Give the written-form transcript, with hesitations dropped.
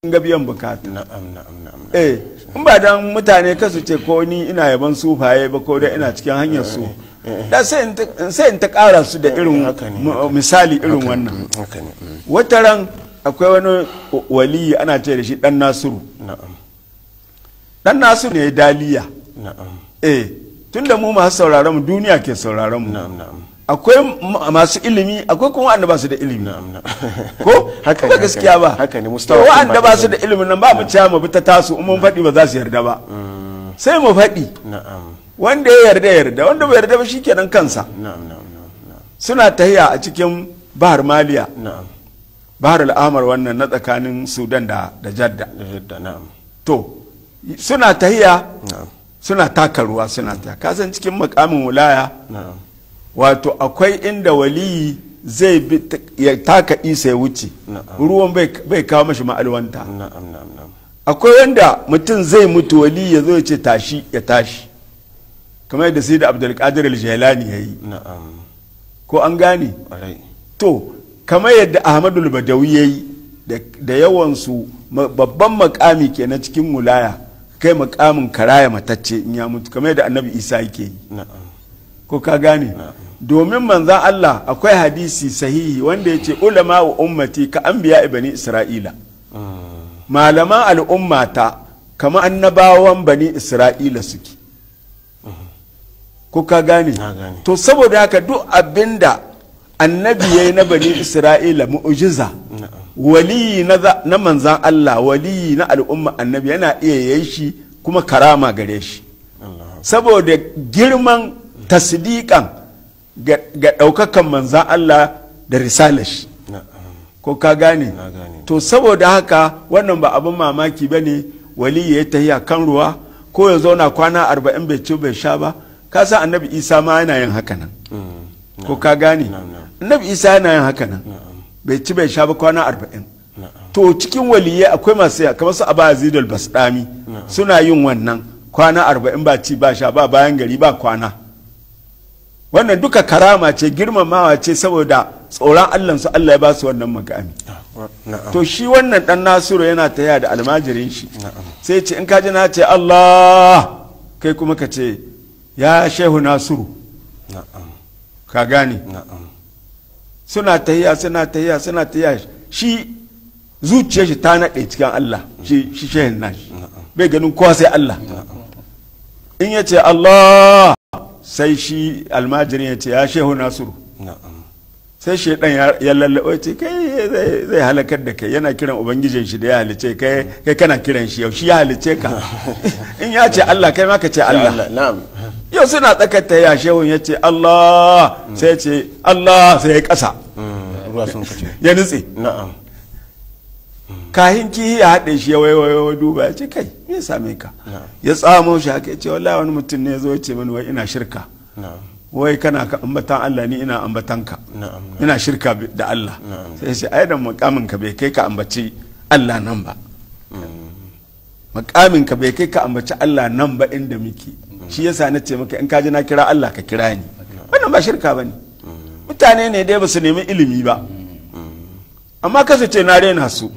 ga biyan bukata. Na'am, na'am, na'am. Eh, in ba dan mutane kasu ce ko ni ina yaban sufaye ba, ko dai ina cikin hanyar su da, sai in ta kara su da irin Haka ne, misali irin wannan. Haka ne. Wata ran akwai wani waliyi, ana ce da shi Dan Nasiru. Dan Nasiru ne daliya. Eh, tunda mu masu sauraron mu duniya ke sauraron mu, na'am na'am akwai masu ilimi, akwai kuma wanda ba su da ilimi. na'am na'am Ko Haka ba ne, gaskiya ba? Haka ne, To, mustawa wa'anda ba ba su da ilimin nan, ba mu ciya mu bi ta tasu. In mun faɗi, ba za su yarda ba. Sai mu faɗi, wanda ya yarda ya yarda, wanda bai yarda ba shikenan kansa. na'am na'am na'am na'am Suna tahiya a cikin Bahar Maliya, Bahar Al'amar wannan na tsakanin Sudan da Jadda. Da Jadda, na'am. To, suna tahiya, suna taka ruwa, suna ta kasan cikin makamin wilaya. Wato akwai inda waliyi zai bi ya taka isa ya wuce, ruwan bai kawo mashi ma'alwanta. na'am na'am na'am Akwai wanda mutum zai mutu, wali ya zo ya ce tashi, ya tashi, kamar yadda sai da Abdulkadir al-Jailani ya yi. Ko an gane? Ƙwarai. To, kamar yadda Ahmadu Badawi ya yi da yawansu, babban makami kenan cikin wilaya, kai makamin karaya matacce in ya mutu, kamar yadda Annabi Isa yake yi. Ko ka gane? Domin manzan Allah, akwai hadisi sahihi wanda ya ce ulama wa ummati ka anbiya bani Isra'ila, malaman al'ummata kama annabawan Bani Isra'ila suke. Ko ka gane? Na gane. To, saboda haka duk abinda annabi ya yi na Bani Isra'ila mu'ujiza, waliyi na manzan Allah, waliyi na al'umma annabi yana iya yayi shi, kuma karama gare shi, Allah. Saboda girman tasdiƙan ga ɗaukakan manzan Allah da risalar shi. Ko ka gane? Na gane. To, saboda haka wannan ba abin mamaki ba ne wali ya tahiya kan ruwa, ko ya zauna kwana 40 bai ci bai sha ba. Ka san Annabi Isa ma yana yin haka nan. Ko ka gane? Na'am, na'am. Annabi Isa yana yin haka nan, bai ci bai sha ba kwana 40. To, cikin waliyai akwai masu kamar su Aba Yazidul Basdami, suna yin wannan kwana 40 ba ci ba sha ba bayan gari ba kwana. Wannan duka karama ce, girmamawa ce, saboda tsoron Allah su, Allah ya ba su wannan makami. To, shi wannan Dan Nasiru yana taya da almajirin shi, sai ce in ka ji na ce Allah, kai kuma ka ce ya Shehu Nasiru. Ka gane? Na'am. Suna tahiya, suna tahiya, suna tahiya, shi zuciyar shi ta naɗe cikin Allah. Shi shehin nashi bai ganin kowa sai Allah. In ya ce Allah, sai shi almajirin ya ce ya Shehu Nasiru. Sai shaidan ya lallaɓo, ya ce kai zai halakar da kai, yana kiran ubangijin shi da ya halice kai, kai kana kiran shi, yau shi ya halice ka? In ya ce Allah, kai ma ka ce Allah. Na'am. Yau suna tsakar ta, ya shehun ya ce Allah, sai ya ce Allah, sai ya kasa. Ruwa sun fice. Ya nutse. Kahin kihi ya haɗe shi, ya waiwayo duba, ya ce kai, me ya same ka? Ya tsamo shi haka, ya ce wallahi wani mutum ne ya zo ya ce mini wai ina shirka, wai kana ka ambatan Allah, ni ina ambatan ka, ina shirka da Allah. Sai ya ce ai da mukamin ka bai kai ka ambaci Allah nan ba, mukamin ka bai kai ka ambaci Allah nan ba inda muke. Shi yasa na ce maka in ka ji na kira Allah, ka kira ni. Wannan ba shirka bane. Mutane ne dai ba su nemi ilimi ba, amma kasu ce na rena su.